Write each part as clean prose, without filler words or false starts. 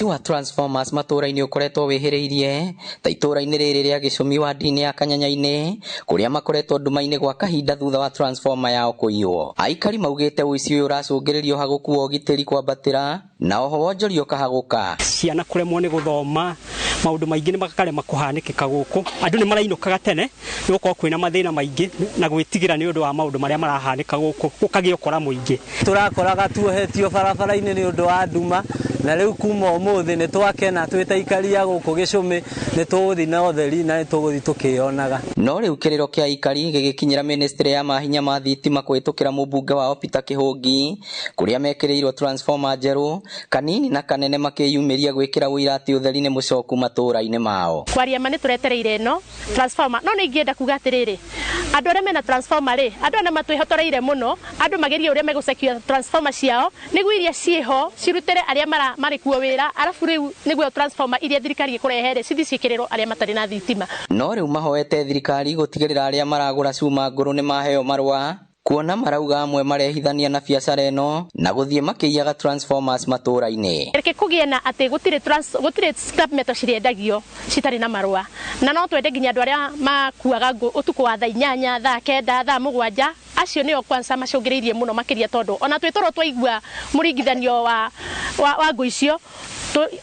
Wa transformers matũra-inĩ ũkoretwo wĩhĩrĩirie ta itũra-inĩ rĩrĩ rĩa Gĩcũmi wadi-inĩ ya Kanyanya-inĩ, kũrĩa makoretwo nduma-inĩ gwa kahinda thutha wa transformer yao kũiywo. Aikari maugĩte ũici ũyũ ũracũngĩrĩrio hagũku wa ũgitĩri kwambatĩra na oho wonjoria ũkahagũka. Ciana kũremwo nĩ gũthoma, maũndũ maingĩ nĩ makarema kũhanĩkĩka gũkũ. Andũ nĩ marainũkaga tene nĩ gũkorwo kwĩna mathĩna maingĩ na gwĩtigĩra nĩ ũndũ wa maũndũ marĩa marahanĩka gũkũ, gũkagĩa ũkora mũingĩ. Tũrakoraga tuohetio barabara-inĩ nĩ ũndũ wa nduma, na rĩu kuma ũmũthĩ nĩ twakena twĩ ta aikari a gũkũ Gĩcũmĩ, nĩ tũgũthiĩ na ũtheri na nĩ tũgũthiĩ tũkĩyonaga. No rĩu kĩrĩro kĩa aikari gĩgĩkinyĩra ministry ya mahinya ma thitima kũhĩtũkĩra mũmbunge wao Peter Kĩhũngi, kũrĩa mekĩrĩirwo transformer njerũ kanini na kanene, makĩyumĩria gwĩkĩra ũira atĩ ũtheri nĩ mũcoku matũra-inĩ mao. Kwaria ma, nĩ tũretereire ĩno transformer, no nĩ ingĩenda kuga atĩrĩrĩ, andũ arĩa mena transformer rĩ, andũ aya nĩ matwĩhotoreire mũno. Andũ magerie ũrĩa megũcekia transformer ciao nĩguo iria ciĩho cirutĩre arĩa marĩ kuo wĩra, arabu rĩu nĩguo transformer iria thirikari ĩkũrehe rĩ, cithi ciĩkĩrĩrwo arĩa matarĩ na thitima. No rĩu mahoete thirikari gũtigĩrĩra arĩa maragũra cuma ngũrũ nĩ maheo marũa, kuona marauga amwe marehithania na biacara ĩno na gũthiĩ makĩiyaga transformers matũra-inĩ. Reke kũgĩe na atĩ gũtirĩ scrap metal cirendagio citarĩ na marũa, na no twende nginya andũ arĩa makuaga ngũ ũtukũ wa thaa 8, thaa 9, thaa 7, acio nĩo kwanza macũngĩrĩirie mũno makĩria, tondũ ona twĩ toro twaigua mũringithanio wa ngũ icio,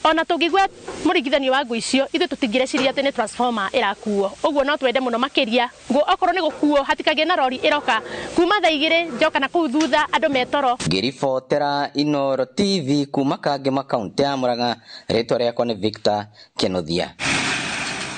ona tũngĩigua mũringithanio wa ngũ icio, ithuĩ tũtingĩreciria atĩ nĩ transformer ĩrakuo. Ũguo no twende mũno makĩria ngũ okorwo nĩ gũkuo, hatikagĩe na rori ĩroka kuma thaa 2 njoka na kũu thutha andũ metoro. Ngĩribotera Inooro TV kuma Kangema, kaunti ya Murang'a, rĩtwa rĩakwa nĩ Victor Kinuthia.